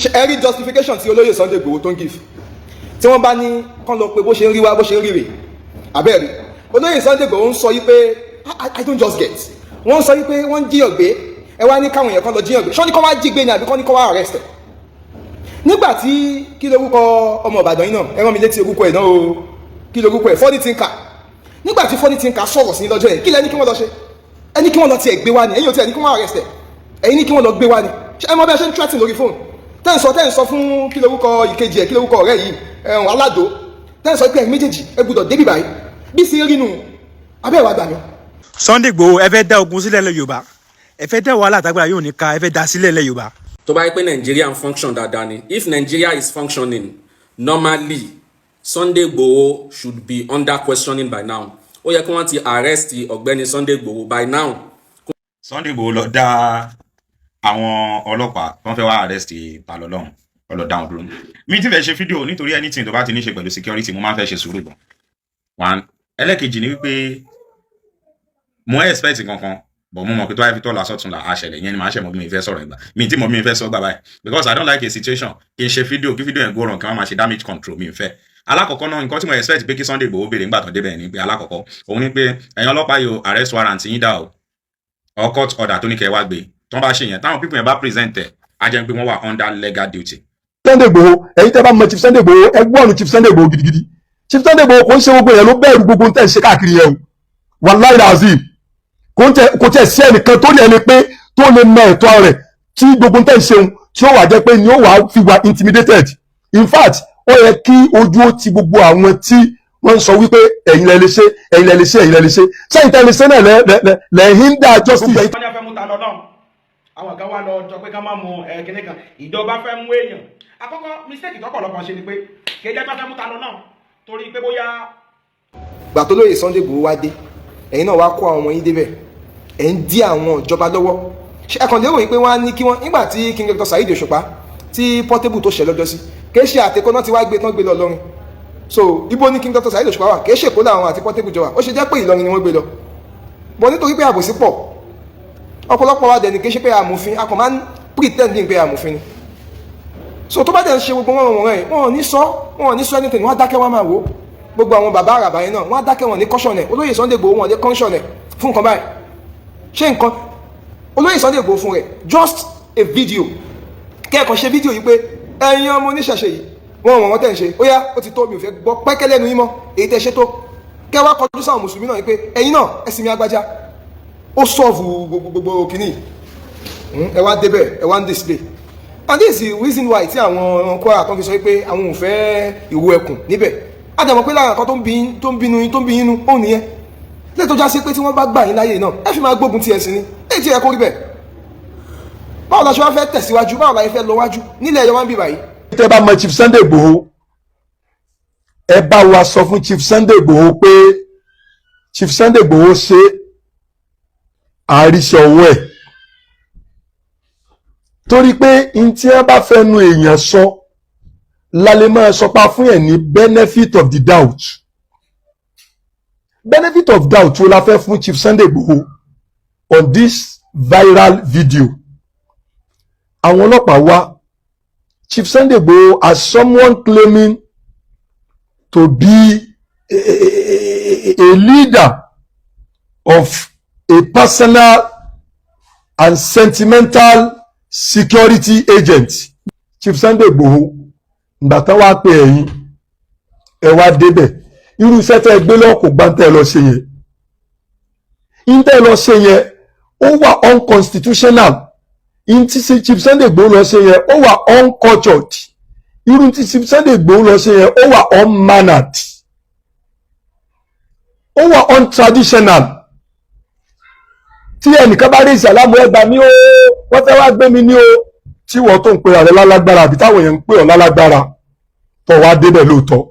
Ṣe ẹ rí justification tí olóyè Sunday Igboho tó ń give? Tí wọ́n bá ní kán lọ pé bó ṣe ń rí wá, bó ṣe ń rí rè, àbẹ́ẹ̀rí olóyè Sunday Igboho ń sọ yí pé I don't just get. Wọ́n ń sọ yí pé wọ́n ń jíyàn gbé, ẹ wá ní káwọn èèyàn kan lọ jíyàn gbé. Ṣọ́ ní kán wá jí gbé ni, àbí kán ní kán wá arrest ẹ̀? Nígbà tí, kí lorúkọ ọmọ Ìbàdàn yìí náà? Ẹ rán mi létí orúkọ ẹ̀ náà o. Kí lorúkọ ẹ̀? Funny Thinker. Nígbà tí Funny Thinker sọ̀rọ̀ sí lọ́jọ́ yẹn, kí lẹ ní kí wọ́n lọ ṣe? Ẹ ní kí wọ́n lọ tiẹ̀ gbé wá ni. Ẹ̀yin ò tiẹ̀ ní kí wọ́n arrest ẹ̀, ẹ̀yin ní kí wọ́n lọ gbé wá ni. Ṣé ẹ mọ bí ẹ ṣe ń threaten lórí fóònù tẹ́ ń sọ fún, kí lorúkọ ìkejì ẹ̀, kí lorúkọ ọ̀rẹ́ yìí, ẹ̀hún aládò, tẹ́ ń sọ pé ẹ̀yin méjèèjì ẹ gbọ́dọ̀ débi báyìí bí sí rí nù abẹ́ ìwà gbà mí. Sunday Igboho, ẹ fẹ́ dá ogun sílẹ̀ lẹ́ Yorùbá, ẹ fẹ́ dá wàhálà tágbára yóò ní ká, ẹ fẹ́ dá sílẹ̀ lẹ́ Yorùbá. Tó bá yẹ pé Nigeria ń function dáadáa ni, if Nigeria is functioning normally, Sunday Igboho should be under questioning by now. Ó yẹ kí wọ́n ti arrest ọ̀gbẹ́ni Sunday Igboho by now. Sunday Igboho lọ dá àwọn ọlọ́pàá tó ń fẹ́ wá arrest Talọ́lọ́run, ó lọ dá wọn dúró. Mi ti fẹ́ ṣe fídíò nítorí anything tó bá ti ní ṣe pẹ̀lú security, mo máa ń fẹ́ ṣe sùúrù gan. One, ẹlẹ́kejì ni wípé mo expect kankan, but mo mọ̀ pé tó bá fi tọ́ la sọ́tún là á ṣẹlẹ̀. Yẹn ni màá ṣe mọ̀ bí mi fẹ́ sọ̀rọ̀ ìgbà mi tí mo bí mi fẹ́ sọ gbà báyìí, because I don't like a situation kí n ṣe fídíò, kí fídíò yẹn go wrong, kí wọ́n máa ṣe damage control. Mi fẹ́. Alákọ̀ọ́kọ́ náà, nǹkan tí mo expect pé kí Sunday Igboho béèrè nígbà tó débẹ̀ ni pé, alákọ̀ọ́kọ́ òun ni pé, ẹ̀yin ọlọ́pàá yóò, arrest warrant yín dà o, or court order tó ní kẹ́ ẹ wá gbé? Tó ń bá ṣe yẹn, táwọn people yẹn bá present ẹ̀, á jẹ́ pé wọ́n wà under legal duty. Sunday Igboho, ẹ̀yin tẹ́ bá mọ Chief Sunday Igboho, ẹ gbọ́ ọ̀nù Chief Sunday Igboho gidigidi. Chief Sunday Igboho, kò ń ṣe gbogbo èèyàn ló bẹ̀rù gbogbo tẹ̀ ń ṣe káàkiri yẹn o. Wàláì razim, kò tẹ̀ sí ẹnìkan tó ní ẹni pé tó lè mọ ẹ̀tọ́ rẹ̀ tí gbogbo tẹ̀ ń ṣeun tí ó wà jẹ́ pé ni ó wà fi wà intimidated. In fact, ó yẹ kí ojú ó ti gbogbo àwọn tí wọ́n ń sọ wípé ẹ̀yin lẹ lè ṣe, ẹ̀yin lẹ lè ṣe, ẹ̀yin lẹ lè ṣe, sẹ́yìn tẹ́ lè ṣe náà lẹ lẹ lẹ hinder justice. Wọ́n ní a fẹ́ mú ta lọ náà, àwọn kan wá lọ jọ pé ká má mú ẹ kíní kan. Ìjọba fẹ́ mú èèyàn. Àkọ́kọ́ mistake tọ́pọ̀lọpọ̀ ṣe ni pé kéde bá fẹ́ mú ta lọ náà torí pé bóyá. Gbà tó lóye Sunday Igboho wá dé, ẹ̀yin náà wá kó àwọn ọmọ yín débẹ̀, ẹ̀ ń dí àwọn ìjọba lọ́wọ́. Ṣé ẹ kàn lérò yìí pé wọ́n á ní kí wọ́n, nígbà tí King Dr. Saheed Òṣùpá tí Portable tó ṣẹ̀ lọ́jọ́ sí, kìí ṣe àtẹ̀kọ́ náà ti wá gbé tán gbé lọ lọ́rin? So ibo ni King Dr. Saheed Òṣùpá wà? Kìí ṣe Èkó làwọn àti Portable jọ wà. Ó ṣe jẹ́ pé Ìlọrin ni wọ́n gbé lọ bọ́? Nítorí pé àbòsí pọ̀, ọ̀pọ̀lọpọ̀ wa dẹ̀ ní kìí ṣe pé àmòfin, a kàn máa ń pretend ní pé àmòfin ni. So tó bá dẹ̀ ń ṣe gbogbo wọn wọn rẹ̀, wọn ò ní sọ, wọn ò ní sọ anything. Wọn á dákẹ́, wọn máa wò ó. Gbogbo àwọn bàbá àràbà yẹn náà, wọn á dákẹ́, wọn ní caution ẹ̀. Olóyè Sunday Igboho, wọn ní caution ẹ̀ fún nǹkan báyìí. Ṣé nǹkan olóyè Sunday Igboho fún rẹ̀, just a video, kẹ́ẹ̀kan ṣe fídíò yìí pé ẹ̀yin ọmọ oníṣẹ̀ṣe yìí, wọ́n wọ́n tẹ̀ ń ṣe, ó yá, ó ti tó, mi ò fẹ́ gbọ́ pẹ́kẹ́ lẹ́nu yín mọ́, èyí tẹ́ ṣe tó. Kẹ́ wá kọjú sáwọn mùsùlùmí náà yìí pé ẹ̀yin náà, ẹ sinmi agbájá, ó solve gbogbo gbogbo kìíní. Ẹ wá débẹ̀, ẹ wá ń display. And this is the reason why tí àwọn Kwara kan fi sọ pé àwọn ò fẹ́ ìwo ẹkùn níbẹ̀. Àdàmọ̀ pé lára nǹkan tó ń bínú yín, tó ń bí yín nú, ó nìyẹn lẹ́yìn tó já sí pé tí wọ́n bá gbà yín láyè náà, ẹ fi máa gbógun ti ẹ̀sìn ni. Èyí tí ẹ kó rí bẹ́ẹ̀, báwo la ṣe wá fẹ́ tẹ̀síwájú? Báwo la ṣe fẹ́ lọ wájú nílẹ̀ ẹ̀yọ́ wá ń bì báyìí? Tẹ́ bá mọ Chief Sunday Igboho, ẹ bá wa sọ fún Chief Sunday Igboho pé Chief Sunday Igboho ṣe àríṣẹ ọwọ́ ẹ̀, torí pé n tí wọ́n bá fẹnu èèyàn sọ lálẹ́ máa sọ pa fún ẹ̀ ní benefit of the doubt. Benefit of doubt wo la fẹ́ fún Chief Sunday Igboho on this viral video? Àwọn ọlọ́pàá wá. Chief Sunday Igboho, as someone claiming to be a leader of a personal and sentimental security agent, Chief Sunday Igboho, ìgbà tán wá pé ẹ̀yin ẹ wá débẹ̀, irú iṣẹ́ tẹ́ ẹ gbé lọ́wọ́ kò gbá tẹ́ ẹ lọ ṣe yẹn. In tẹ́ ẹ lọ ṣe yẹn, ó wà unconstitutional. In tí Chief Sunday Igboho lọ ṣe yẹn, ó wà uncultured. Irú tí Chief Sunday Igboho lọ ṣe yẹn, ó wà unmannered, ó wà untraditional. Tí ẹnìkan bá rí ìsàlámù, ẹgbà mi ó, wọ́n fẹ́ wá gbé mi ní o, tí wọ́n tó ń pe ààrẹ lálágbára, àbí táwọn èèyàn ń pè ọ́ lálágbára, tó wá débẹ̀ lóòótọ́,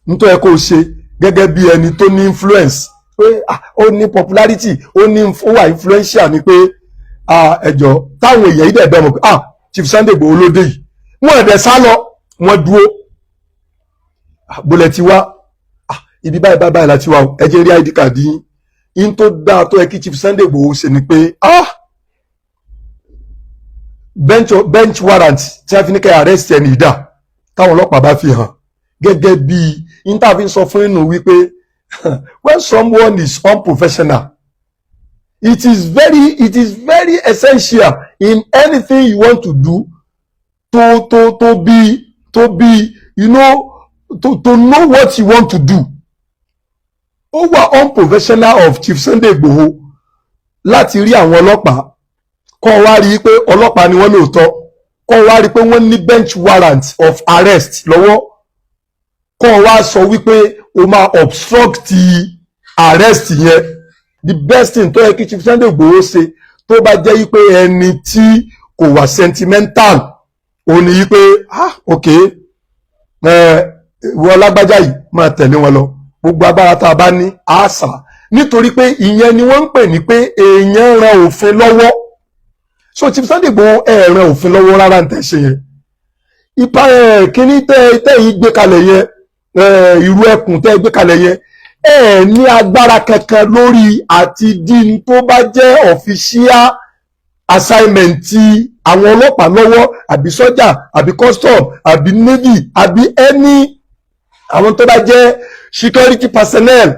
nítorí ẹ kó o ṣe gẹ́gẹ́ bí ẹni tó ní influence, pé ó ní popularity, ó wà influential, ni pé ẹjọ́ táwọn èèyàn yìí dẹ̀ bẹ́ẹ̀ mọ̀ pé Chief Sunday Igboho ló dé yìí, wọ́n ẹ̀dẹ̀ sá lọ, wọ́n dúró. Bólẹ̀ ti wá? Ibi báyìí báyìí báyìí láti wá o, ẹ jẹ́ rí ID card yín. In tó dáa tó yẹ kí Chief Sunday Igboho ṣe ni pé Bench warrant tí a fi ní kẹ́ arrest ẹni ìdá táwọn ọlọ́pàá bá fi hàn gẹ́gẹ́ bí interview sọ fún inú wípé when someone is unprofessional, it is very essential in anything you want to do to be to know what you want to do. Ó wà unprofessional of Chief Sunday Igboho láti rí àwọn ọlọ́pàá, kọ́ wá rí i pé ọlọ́pàá ni wọ́n lóòótọ́, kọ́ wá rí i pé wọ́n ní bench warrant of arrest lọ́wọ́, kọ́ wá sọ wípé o máa obstruct arrest yẹn. The best thing tó yẹ kí Chief Sunday Igboho ṣe, tó bá jẹ́ wípé ẹni tí kò wà sentimental, ó ní wípé, "Ah, ok, ẹ ìwọ lágbájá yìí, máa tẹ̀lé wọn lọ. Gbogbo agbára tá a bá ní á sà," nítorí pé ìyẹn ni wọ́n ń pè ní pé èèyàn ran òfin lọ́wọ́. So Chief Sunday Igboho, ẹ ran òfin lọ́wọ́ rárá ń tẹ̀ ṣe yẹn. Ipa ẹ̀ kíní tẹ́ tẹ́yìn gbé kalẹ̀ yẹn, ìrù ẹkùn tẹ́ gbé kalẹ̀ yẹn, ẹ ní agbára kankan lórí àti dín tó bá jẹ́ official assignment ti àwọn ọlọ́pàá lọ́wọ́, àbí sọ́jà, àbí custom, àbí navy, àbí any àwọn tó bá jẹ́ security personnel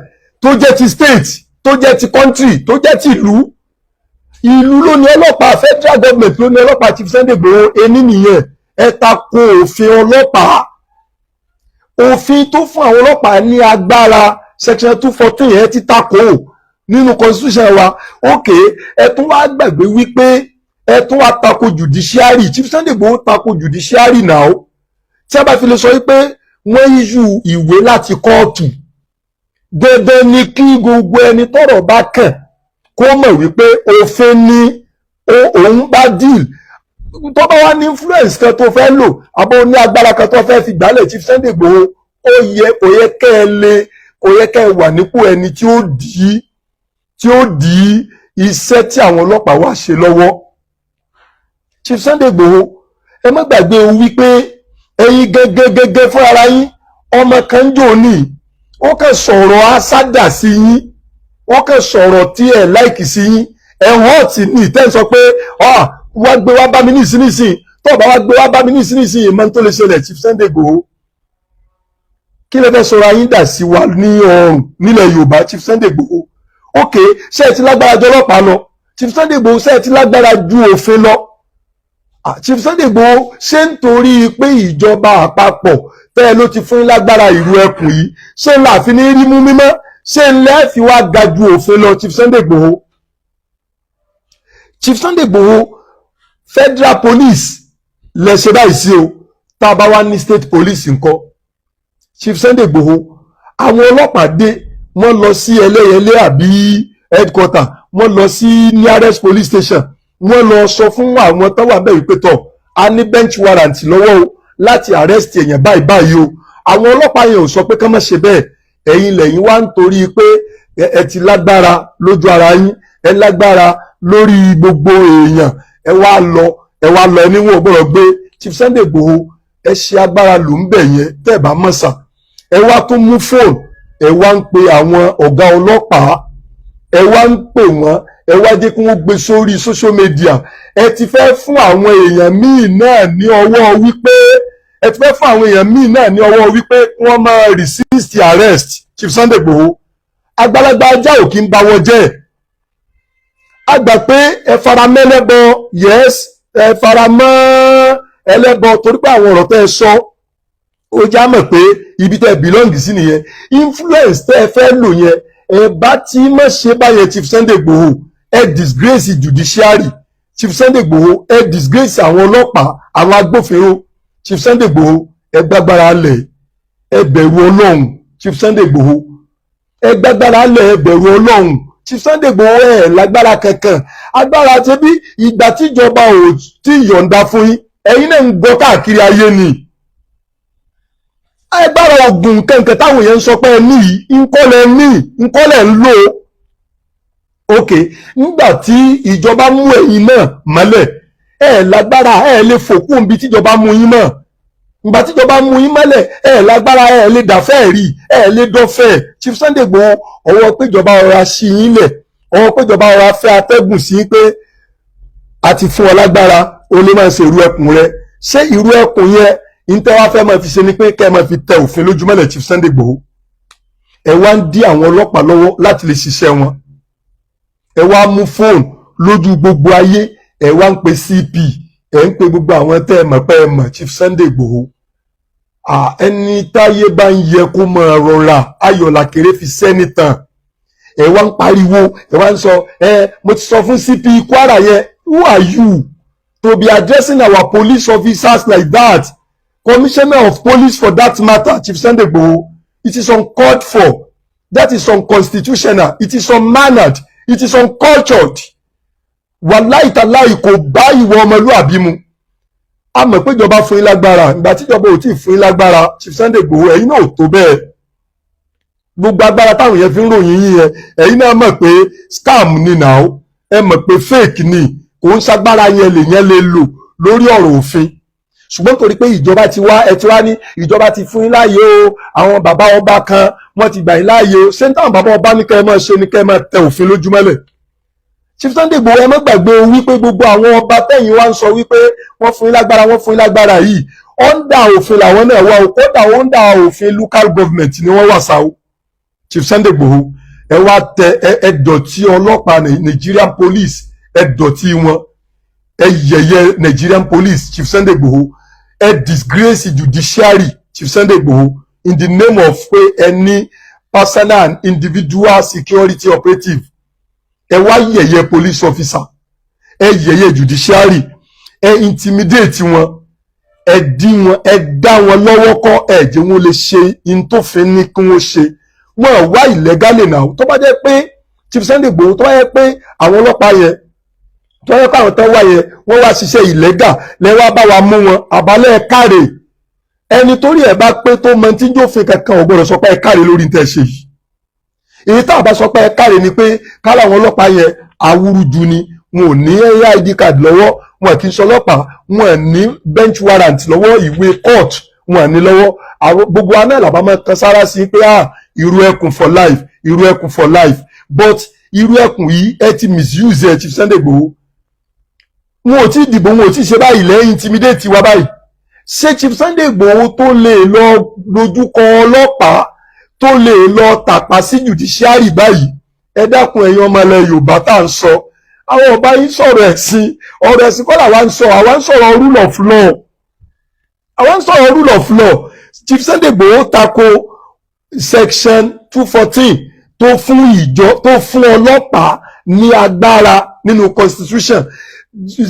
tó jẹ́ ti state, tó jẹ́ ti country, tó jẹ́ ti ìlú. Ìlú ló ní ọlọ́pàá, federal government ló ní ọlọ́pàá. Chief Sunday Igboho, ení nìyẹn, ẹ tako òfin ọlọ́pàá, òfin tó fún àwọn ọlọ́pàá ní agbára, section 214 yẹn ti tako nínú constitution wa. Ok, ẹ tún wá gbàgbé wípé ẹ tún wá tako judiciary. Chief Sunday Igboho tako judiciary now. Tí a bá fi lè sọ wípé wọ́n issue ìwé láti kóòtù, dandan ni kí gbogbo ẹni tọ́rọ̀ bá kàn kó mọ̀ wípé òfin ni òun bá deal. Tó bá wá ní influence kan tó fẹ́ lò, àbó ní agbára kan tó fẹ́ fi gbálẹ̀, Chief Sunday Igboho, ó yẹ kò yẹ kẹ́ ẹ lè kò yẹ kẹ́ ẹ wà nípò ẹni tí ó dí iṣẹ́ tí àwọn ọlọ́pàá wá ṣe lọ́wọ́. Chief Sunday Igboho, ẹ má gbàgbé wípé ẹ̀yin gẹ́gẹ́gẹ́gẹ́ fún ara yín, ọmọ kan ń jò ní, ó kàn sọ̀rọ̀ asádà sí yín, ó kàn sọ̀rọ̀ tí ẹ̀ like sí yín, ẹ̀ hàn tí ní ìtẹ́ sọ pé wá gbé wá bá mi nísinsìnyí. Tó o bá wá gbé wá bá mi nísinsìnyí, mọ́ tó lè ṣẹlẹ̀. Chief Sunday Igboho, kí lè fẹ́ sọ̀rọ̀ ayín dà sí wa ní ọrùn nílẹ̀ Yorùbá? Chief Sunday Igboho, ok, ṣé ẹ ti lágbára ju ọlọ́pàá lọ? Chief Sunday Igboho, ṣé ẹ ti lágbára ju òfin lọ? Chief Sunday Igboho, ṣé nítorí pé ìjọba àpapọ̀ tẹ́ ẹ ló ti fún lágbára ìlú ẹkùn yìí, ṣé láàfin ní rí mú mímọ́? Ṣé ńlẹ́ fi wá ga ju òfin lọ, Chief Sunday Igboho? Chief Sunday Igboho, federal police lẹ ṣe báyìí sí o. Tá a bá wá ní state police ńkọ́? Chief Sunday Igboho, àwọn ọlọ́pàá dé, wọ́n lọ sí Ẹlẹ́yẹlé àbí headquarter, wọ́n lọ sí nearest police station, wọ́n lọ sọ fún àwọn tó wà bẹ́ẹ̀ wípé, tọ̀, a ní bench warrant lọ́wọ́ o láti arrest èèyàn báyìí báyìí o. Àwọn ọlọ́pàá yẹn ò sọ pé kán má ṣe bẹ́ẹ̀. Ẹ̀yin lẹ́yìn wá ń torí pé ẹ ti lágbára lójú ara yín, ẹ lágbára lórí gbogbo èèyàn, ẹ wá lọ ẹni wọn ò gbọ́dọ̀ gbé Chief Sunday Igboho. Ẹ ṣe agbára ló ń bẹ̀ yẹn. Tẹ́ ẹ bá mọ̀ sà, ẹ wá tún mú fóònù, ẹ wá ń pe àwọn ọ̀gá ọlọ́pàá, ẹ wá ń pè wọ́n, ẹ wá jẹ́ kí wọ́n gbé sórí social media. Ẹ ti fẹ́ fún àwọn èèyàn míì náà ní ọwọ́ wípé ẹ ti fẹ́ fún àwọn èèyàn míì náà ní ọwọ́ wípé kí wọ́n máa resist arrest. Chief Sunday Igboho, àgbàlagbà ajá ò kí ń báwọ jẹ́. A gbà pé ẹ fara mẹ́lẹ́bọ, yes, ẹ fara mọ́ ẹlẹ́bọ, torí pé àwọn ọ̀rọ̀ tẹ́ ẹ sọ, ó já mọ̀ pé ibi tẹ́ ẹ belong sí nìyẹn. Influence tẹ́ ẹ fẹ́ lò yẹn, ẹ bá tí mọ̀ ṣe báyẹn. Chief Sunday Igboho, ẹ disgrace judiciary. Chief Sunday Igboho, ẹ disgrace àwọn ọlọ́pàá, àwọn agbófinró. Chief Sunday Igboho, ẹ gbàgbára lẹ̀, ẹ bẹ̀rù Ọlọ́run. Chief Sunday Igboho, ẹ gbàgbára lẹ̀, ẹ bẹ̀rù Ọlọ́run. Chief Sunday Igboho, ẹ lágbára kankan. Agbára ṣe bí ìgbà tíjọba ò tí yọ̀ǹda fún yín, ẹ̀yin náà ń gbọ́ káàkiri ayé ni. Agbára ògùn kankan táwọn èèyàn ń sọ pé ẹ ní yìí, ńkọ́lẹ̀ ní, ńkọ́lẹ̀ ń lò. Ok, nígbà tí ìjọba mú ẹ̀yin náà mọ́lẹ̀, ẹ lágbára, ẹ lè fòkún bí tíjọba mú yín mọ́. Ìgbà tíjọba mú yín mọ́lẹ̀, ẹ lágbára, ẹ lè dàfẹ́ rí, ẹ lè dọ́fẹ́. Chief Sunday Igboho, ọwọ́ péjọba ọ̀rọ̀ sí yín lẹ̀, ọwọ́ péjọba ọ̀rọ̀ fẹ́ atẹ́gùn sí pé a ti fún ọ lágbára. O lè máa ṣe irú ẹkùn rẹ. Ṣé irú ẹkùn yẹn ń tẹ́ wá fẹ́ máa fi ṣe ni pé kẹ́ ẹ máa fi tẹ òfin lójúmọ́lẹ̀? Chief Sunday Igboho, ẹ wá ń dí àwọn ọlọ́pàá lọ́wọ́ láti lè ṣiṣẹ́ wọn. Ẹ wá mú fóònù lójú gbogbo ayé, ẹ wá ń pe CP, ẹ ń pe gbogbo àwọn tẹ́ ẹ mọ̀ pé ẹ mọ̀. Chief Sunday Igboho, ẹni táyé bá ń yẹ kó máa rọra, ayọ̀làkèrè fi sẹ́ni tàn. Ẹ wá ń pariwo, ẹ wá ń sọ, ẹ mo ti sọ fún CP Kwara yẹn. Who are you to be addressing our police officers like that, commissioner of police for that matter? Chief Sunday Igboho, it is uncalled for. That is unconstitutional, it is unmannered, it is uncultured. Wàláì tàláì, kò bá ìwọ ọmọlúàbí mu. A mọ̀ pé ìjọba fún yín lágbára. Ìgbà tí ìjọba ò tí ì fún yín lágbára, Chief Sunday Igboho, ẹ̀yin náà ò tó bẹ́ẹ̀. Gbogbo agbára táwọn yẹn fi ń ròyìn yín yẹn, ẹ̀yin náà mọ̀ pé scam ni now. Ẹ mọ̀ pé fake ni, kò ń ṣagbára yẹn lè yẹn lè lò lórí ọ̀rọ̀ òfin. Ṣùgbọ́n torí pé ìjọba ti wá, ẹ ti wá ní ìjọba ti fún yín láàyè o, àwọn bàbá ọba kan wọ́n ti gbà yín láàyè o. Ṣé táwọn bàbá ọba ní kẹ́ ẹ máa ṣe ní kẹ́ ẹ máa tẹ òfin lójúmọ́lẹ̀? Chief Sunday Igboho, ẹ má gbàgbé o wípé gbogbo àwọn ọba tẹ̀yìn wá ń sọ wípé wọ́n fún yín lágbára, wọ́n fún yín lágbára yìí, under òfin làwọn náà wà o. Kódà under òfin local government ni wọ́n wà sáwó. Chief Sunday Igboho, ẹ wá tẹ ẹ dọ̀tí ọlọ́pàá Nigerian police, ẹ dọ̀tí wọn, ẹ yẹ̀yẹ́ Nigerian police. Chief Sunday Igboho, ẹ disgrace judiciary. Chief Sunday Igboho, in the name of pé ẹ ní personal and individual security operative, ẹ wá yẹ̀yẹ́ police officer, ẹ yẹ̀yẹ́ judiciary, ẹ intimidate wọn, ẹ dí wọn, ẹ dá wọn lọ́wọ́ kọ́, ẹ jẹ́ wọn lè ṣe in tó fi ní kí wọ́n ṣe. Wọn wá illegally náà. Tó bá jẹ́ pé, Chief Sunday Igboho, tó bá jẹ́ pé àwọn ọlọ́pàá yẹn, tó bá jẹ́ pé àwọn tó wá yẹn, wọ́n wá ṣiṣẹ́ illegal lẹ́wọ́ bá wa mú wọn àbálẹ̀ káre. Ẹni torí ẹ̀ bá pé, tó mọ tí ń jófin kankan, ò gbọ́dọ̀ sọ pé ẹ káre lórí tẹ́ ṣe yìí. Èyí tá a bá sọ pé ẹ káre ni pé kálá àwọn ọlọ́pàá yẹn awúrúju ni, wọn ò ní ID card lọ́wọ́, wọn kì í ṣọlọ́pàá, wọn ò ní bench warrant lọ́wọ́, ìwé court wọn ò ní lọ́wọ́. Àwọn gbogbo aná làbá máa kan sára sí pé, ah, irú ẹkùn for life, irú ẹkùn for life. But irú ẹkùn yìí, ẹ ti misuse ẹ. Chief Sunday Igboho, wọn ò tí ì dìbò, wọn ò tí ì ṣe báyìí lẹ́yìn intimidate wa báyìí. Ṣé Chief Sunday Igboho tó lè lọ dojúkọ ọlọ́pàá, tó lè lọ tàpá sí judiciary báyìí? Ẹ dákun, ẹ̀yin ọmọ ilẹ̀ Yorùbá tá à ń sọ, àwọn ọba yìí sọ̀rọ̀ ẹ̀sìn, ọ̀rọ̀ ẹ̀sìn kọ́ làwa ń sọ. Àwa ń sọ̀rọ̀ rule of law, àwa ń sọ̀rọ̀ rule of law. Chief Sunday Igboho tako section 214 tó fún ìjọ, tó fún ọlọ́pàá ní agbára nínú constitution.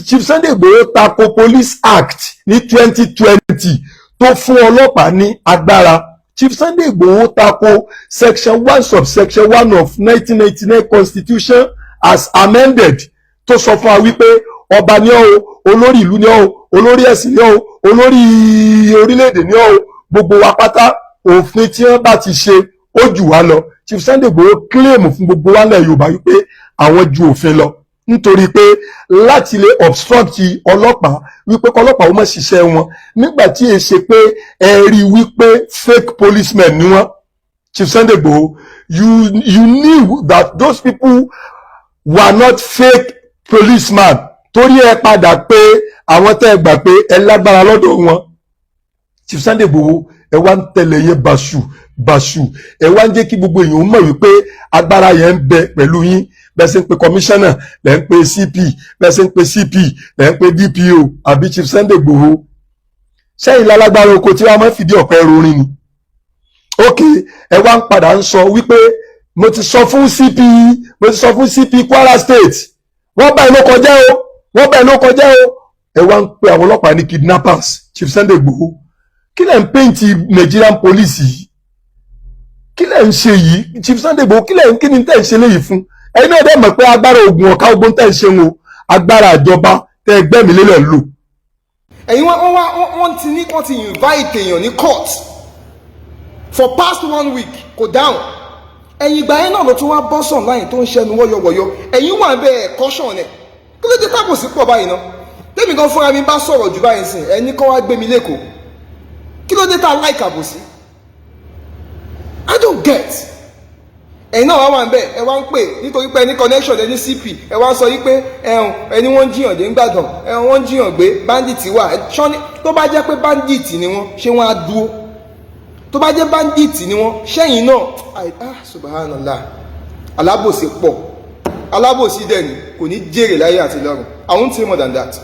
Chief Sunday Igboho tako Police Act ní 2020 tó fún ọlọ́pàá ní agbára. Chief Sunday Igboho tako section 1 subsection 1 of 1999 constitution as amended, tó sọ fún wa wípé ọba ní ọ́ o, olórí ìlú ní ọ́ o, olórí ẹ̀sìn ní ọ́ o, olórí orílẹ̀-èdè ní ọ́ o, gbogbo wa pátá, òfin tí wọ́n bá ti ṣe, ó jù wá lọ. Chief Sunday Igboho claim fún gbogbo wa nílẹ̀ Yorùbá wípé àwọn ju òfin lọ, nítorí pé láti lè obstruct ọlọ́pàá, wípé kọlọ́pàá ó má ṣiṣẹ́ wọn, nígbà tí èé ṣe pé ẹ rí wípé fake policemen ni wọ́n. Chief Sunday Igboho, you knew that those people were not fake policemen, torí ẹ padà pé àwọn tẹ́ ẹ gbà pé ẹ lágbára lọ́dọ̀ wọn. Chief Sunday Igboho, ẹ wá ń tẹ̀lé yẹn bàṣù bàṣù, ẹ wá ń jẹ́ kí gbogbo èèyàn mọ̀ wípé agbára yẹn ń bẹ pẹ̀lú yín. Bẹ́ẹ̀ ṣe ń pe commissioner, lẹ́ ń pe CP, bẹ́ẹ̀ ṣe ń pe CP, lẹ́ ń pe DPO. Àbí Chief Sunday Igboho, sẹ́yìn lálágbára oko tí wọ́n máa ń fìdí ọ̀pẹ rorin ni? Ok, ẹ wá ń padà ń sọ wípé mo ti sọ fún CP, mo ti sọ fún CP Kwara State, wọ́n bá inú kọjá o, wọ́n bá inú kọjá o. Ẹ wá ń pe àwọn ọlọ́pàá ní kidnappers. Chief Sunday Igboho, kí lẹ̀ ń paint Nigerian police yìí? Kí lẹ̀ ń ṣe yìí, Chief Sunday Igboho? Kí lẹ̀ ń, kí ni tẹ̀ ń ṣe léyìí fún? Ẹ̀yin náà dẹ̀ mọ̀ pé agbára oògùn ọ̀ka ogun tẹ̀ ń ṣe wọn, agbára àjọba tẹ́ ẹgbẹ́ mi lélẹ̀ ń lò. Ẹ̀yin wọ́n wá, wọ́n ti ní wọ́n ti invite èèyàn ní court for past one week, kò dáhùn. Ẹ̀yìn ìgbà yẹn náà ló tún wá bọ́ sàn láyìn tó ń ṣẹnu wọ́yọ̀wọ̀yọ̀. Ẹ̀yin wà bẹ́ẹ̀, caution ẹ̀. Kí ló dé tábòsí pọ̀ báyìí ná? Tẹ́mi gan fúnra mi bá sọ̀rọ̀ jù báyìí sìn, ẹni kọ́ wá gbé mi lẹ́kọ̀ọ́. Kí ló dé tá a like àbòsí? I don't get. Ẹ̀yin náà wá wà ń bẹ̀, ẹ wá ń pè nítorí pé ẹ ní connection, ẹ ní CP, ẹ wá ń sọ yí pé ẹ̀hún ẹni wọ́n ń jiyàn dé ń gbàdàn, ẹ̀hún wọ́n ń jiyàn gbé, bandit wà. Ṣọ́ni tó bá jẹ́ pé bandit ni wọ́n, ṣé wọ́n á dúró? Tó bá jẹ́ bandit ni wọ́n, ṣẹ́yìn náà? Ah, subhanallah, alábòsí pọ̀, alábòsí dẹ̀ ni kò ní jèrè láyé àti lọ́run. I won't say more than that.